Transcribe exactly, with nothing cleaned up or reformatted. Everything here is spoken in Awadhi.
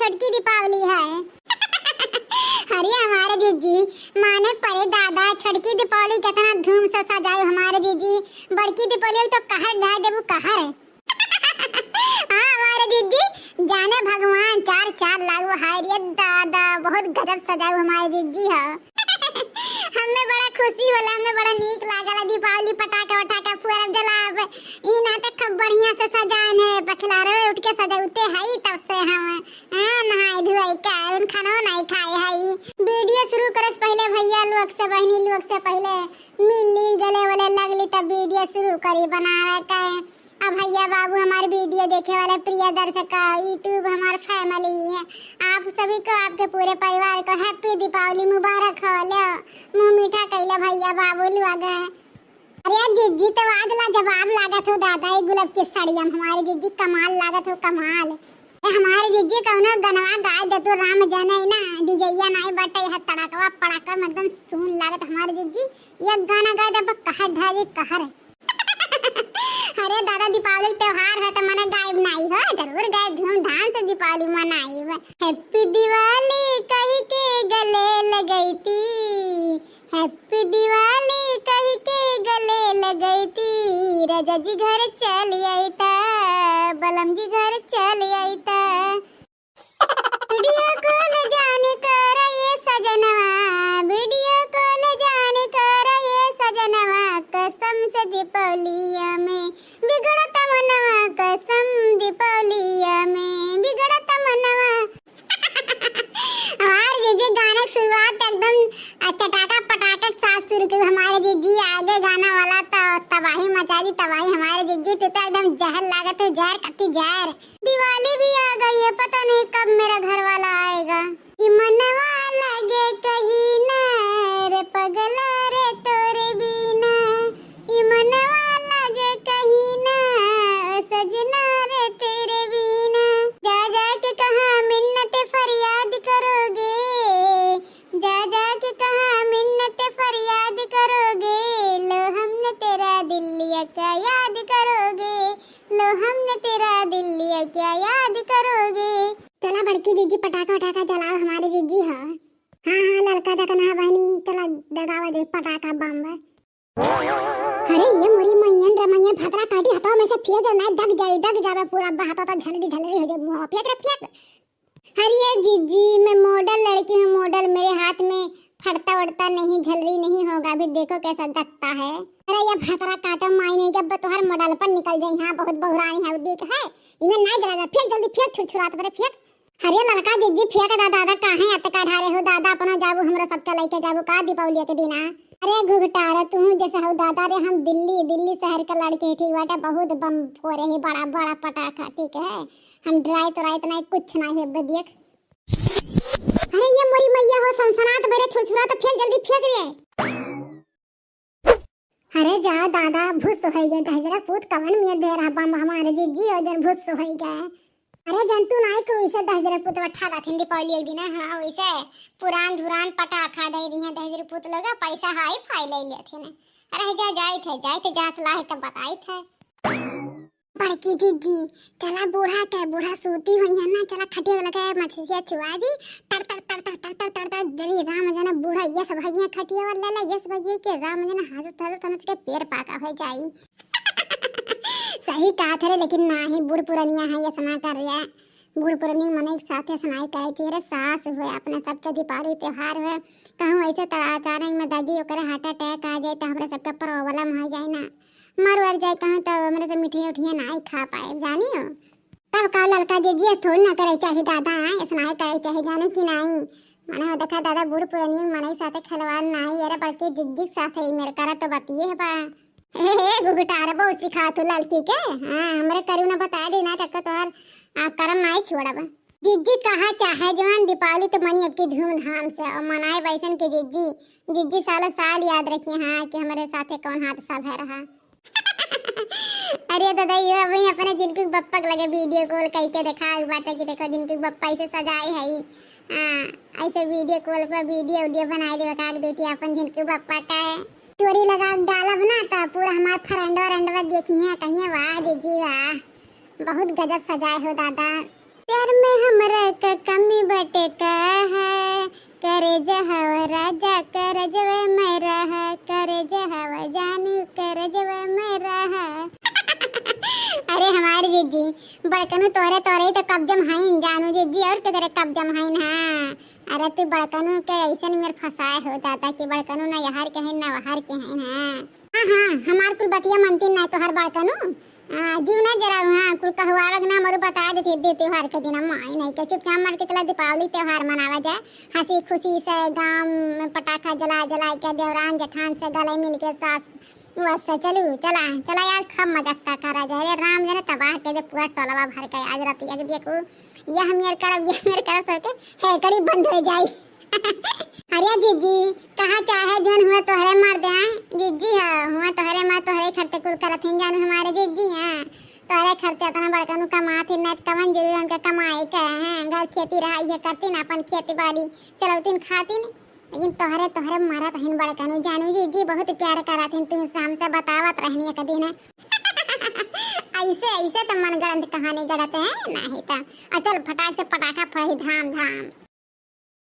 छोटकी दीपावली है। अरे हमारे जिज्जी, माने परे दादा, छोटकी दीपावली केतना धूम से सजायु हमारे जिज्जी। बड़की दीपावली तो कहर ढाई देबू कहर। हाँ हमारे जिज्जी, जाने भगवान चार चार लागो, हाय रे दादा, बहुत गजब सजायु हमारे जिज्जी है। हमें बड़ा खुशी होला, हमें बड़ा नीक लागला दीपावली, पटाखा वटाखा फोड़ब जलाब। ई नाटक खूब बढ़िया से सजान है, पछला रहे उठ के सजौते हई तब से हम। हाँ, नहाए धोए के आए, उन खानो नहीं खाए हई। वीडियो शुरू करे से पहले भैया लोग से, बहनी लोग से पहले मिली, गले वले लगली, तब वीडियो शुरू करी बनावे के। अब भैया बाबू हमार वीडियो देखे वाले प्रिय दर्शक, YouTube हमार फैमिली है, आप सभी को, आपके पूरे परिवार को हैप्पी दीपावली मुबारक हो। लो, मुँह मीठा कैले भैया बाबू लोग। अरे जिज्जी तो आज लाजवाब लागत हो दादा, ये गुलाब की साड़िया में हमारे जिज्जी कमाल लागत हो, कमाल। ए हमारे जिज्जी कौनो गनवा गाय दे तू, राम जाने ना, डीजैया नाई बटे, यह तड़कवा पड़कवा में एकदम सुन लागत हमारे जिज्जी। ये गाना गाय दे, बस कहर ढाई कहर। अरे दादा, दीपावली त्योहार है तो मने गायब नाई हो, जरूर गायब, धूमधाम से दीपावली मनाई। हैप्पी दिवाली कही के गले लगैती, हैप्पी दिवाली कही के गले लगैती, राजा जी घर चल अइता, बलम जी घर चल अइता। वीडियो कॉल जाने कर ये सजनवा, वीडियो कॉल जाने कर ये सजनवा, कसम से दीपावलिया में बिगड़त मनवा, कसम दीपावलिया में बिगड़त मनवा। हमार जिज्जी गाने की शुरुआत एकदम, अ, चटाका पटाका के साथ शुरू की। हमारे जिज्जी आगे गाना वाला तो तबाही मचा दी, तबाही। हमारे जिज्जी तू तो एकदम जहर लागत है, जहर कत्ती जहर। दिवाली भी आ गई है, पता नहीं कब मेरा घर वाला आएगा। ई मनवा लगे कहीं ना रे पगला रे तोरे बिना, ई मनवा लगे कहीं ना, ओ सजना रे तेरे बिना। जा जा के कहाँ मिन्नत फरियाद करोगे, जा जा के कहाँ मिन्नत फरियाद करोगे, लो हमने तेरा दिल लिया क्या याद करोगे, लो हमने तेरा दिल लिया क्या याद करोगे। चला बड़की जिज्जी पटाखा वटाखा जलाओ, हमारे जिज्जी ह। हाँ हाँ ललका दकना बहनी, चला दगावा दे पटाखा बम। अरे ये मोरी मैयन रे मैयन, भतरा काटी हथवा में से फेंक दे, नाहीं दग जाई, दग जावे पूरा, बहाता तो झलरी झलरी हो जाए मुँह, फेंक रे फेंक। अरे ये जिज्जी, मैं मॉडल लड़की हूँ, मॉडल, मेरे हाथ में फटता उड़ता नहीं, झलरी नहीं होगा, अभी देखो कैसा दगता है। अरे ये भतरा काटो माई नहीं, जब तोहर मॉडल पर निकल जाई, हाँ बहुत बहुरानी है, ठीक है, इन्हें ना जला जा, फेंक जल्दी फेंक, छुरछुरात पर फेंक। अरे ललका जिज्जी फेंक दा दादा, काहे अतका ढारे हो दादा, अपना जाबू हमरा सबके लइके जाबू का दीपावली के दिना? अरे घुघटार तू जैसे हो दादा रे, हम दिल्ली, दिल्ली शहर के लड़के ठीक बाटे, बहुत बम फोरे ही, बड़ा बड़ा पटाखा, ठीक है, हम डराइत उराइत नहीं, कुछ नहीं है बे, देख। अरे ये मोरी मैया हो, सनसनात बरे छुरछुरा तो फेंक जल्दी फेंक रे। अरे जा दादा, भुस होइ गए दहिजरा पूत, कवन मियर दे रहा बम हमारे जिज्जी, और जन भुस होइ गए। अरे जंतु नाई करू इसे दहिजरा पूत, बठा दा थिन दीपावली एक दिन, हाँ वैसे पुरान धुरान पटाखा दे दी है दहिजरा पूत लोग, पैसा हाई फाई ले लिए थे ने। अरे जा जाइत है, जाइत है, जहाँ से लाए तब बताइत है। बड़की जिज्जी, चला बूढ़ा के, बूढ़ा सूती हुई है ना, चला खटिया लगे मछलिया चुआ दी, तर तर तर तर तर तर तर तर, जरी राम जाने बूढ़ा ये सब है खटिया वाला ले, ये सब है के राम जाने हंसत हंसत समझ के पेड़ पाका हो जाई। सही कहा थे रे, लेकिन नाही बूढ़ पुरनिया है ये सना कर रहा है। बूढ़ पुरनिया मनई के साथे सनाई करे चाहिए रे, सास हुए अपने सबके दीपावली त्योहार हुए, कहूँ ऐसे तड़ा अचानक में दादी ओकरे हार्ट अटैक आ जाए तो हमरे सबके प्रॉब्लम हो जाए ना। मर वर जाए कहूँ तो हमरे से मिठाई उठिया ना ही खा पाए, जानी हो। तब का ललका जिज्जी थोड़ी ना करे चाही दादा, ऐसा ना करे चाही, जाने कि नहीं। माने हो देखा दादा, बूढ़ पुरानी मनई साथे खिलवाड़ नहीं, अरे बड़की जिज्जी के साथे ही मेरे करा तो बतिये है बा। हे, हे, घुघटार बहू सिखा तू ललकी के, हाँ, हमरे करू ना बता दे ना, तक तोहर आ, करम नहीं छोड़ब। जिज्जी कहा चाहे जवान दीपावली तो मनी अब की धूमधाम से और मनाए वैसन के जिज्जी, जिज्जी सालों साल याद रखी हाँ कि हमरे साथे कौन हादसा भय रहा। अरे दादा, ये अभी अपने जिनकू बप्पा के लगे वीडियो कॉल करके देखा बाटे कि देखो जिनकू बप्पा ऐसे सजाए है। हाँ, ऐसे वीडियो कॉल पर वीडियो, वीडियो बनाए लेवे का दो ठी अपन जिनकू बप्पा का है। स्टोरी लगा के डालब ना तो पूरा हमार फ्रेंड व्रेंड देखी है, कहिए वाह जिज्जी वाह, बहुत गजब सजाए हो दादा। प्यार में हमरा का कमी बटे का है, करे जहवा राजा करजवे में रहा, करे जहवा जानू करजवे में रहा। अरे हमार जिज्जी, बड़कनू तोरे तोरे ही तो कब्जम हईन जानू जिज्जी, और के करे कब्जम हईन। हाँ, अरे तू बड़कनू के ऐसन मेर फंसाए हो दादा कि बड़कनू ना यहार के हईन ना वहार के हईन। हाँ, हाँ, हाँ, हमार कुल बतिया मनतीन ना तोहार बड़कनू। हाँ, जीव ना जराऊ, हाँ, कुल कहवावक ना मरु बता देती दे त्योहार के दिन माई नहीं के चुपचाप मर के चला दीपावली त्योहार मनावा जाए। हंसी खुशी से गांव में पटाखा जला जला के देवरान जेठान से गले मिल के सास वस से चलू चला चला आज खूब मजाक का करा जाए। अरे राम जने तबाह के दे पूरा टोलवा भर के आज रात एक देखू यह मेर करब यह मेर करब सो के है करीब बंद हो जाई। अरे जिज्जी, कहा चाहे जौन हुआ तोहरे मर्द हैं। जिज्जी हो, हुआ तोहरे मर्द, तोहरे खर्चे कुल करत हिन जानू हमारे जिज्जी हैं। तोहरे खर्चे इतना बड़कनू कमात हिन, नहीं तो कवन जरूरी उनके कमाए के हैं। घर खेती रहा, ये करतीन अपन खेती बाड़ी चलौतीन खातीन। लेकिन तोहरे, तोहरे मरत हिन बड़कनू जानू जिज्जी, बहुत प्यार करत हिन तुमसे, हमसे बतावत रहनी एक दिन। ऐसे, ऐसे तो मन गढ़ंत कहानी गढ़त है, नहीं तो। आ चल फटाक से पटाखा फोड़ी धाम धाम।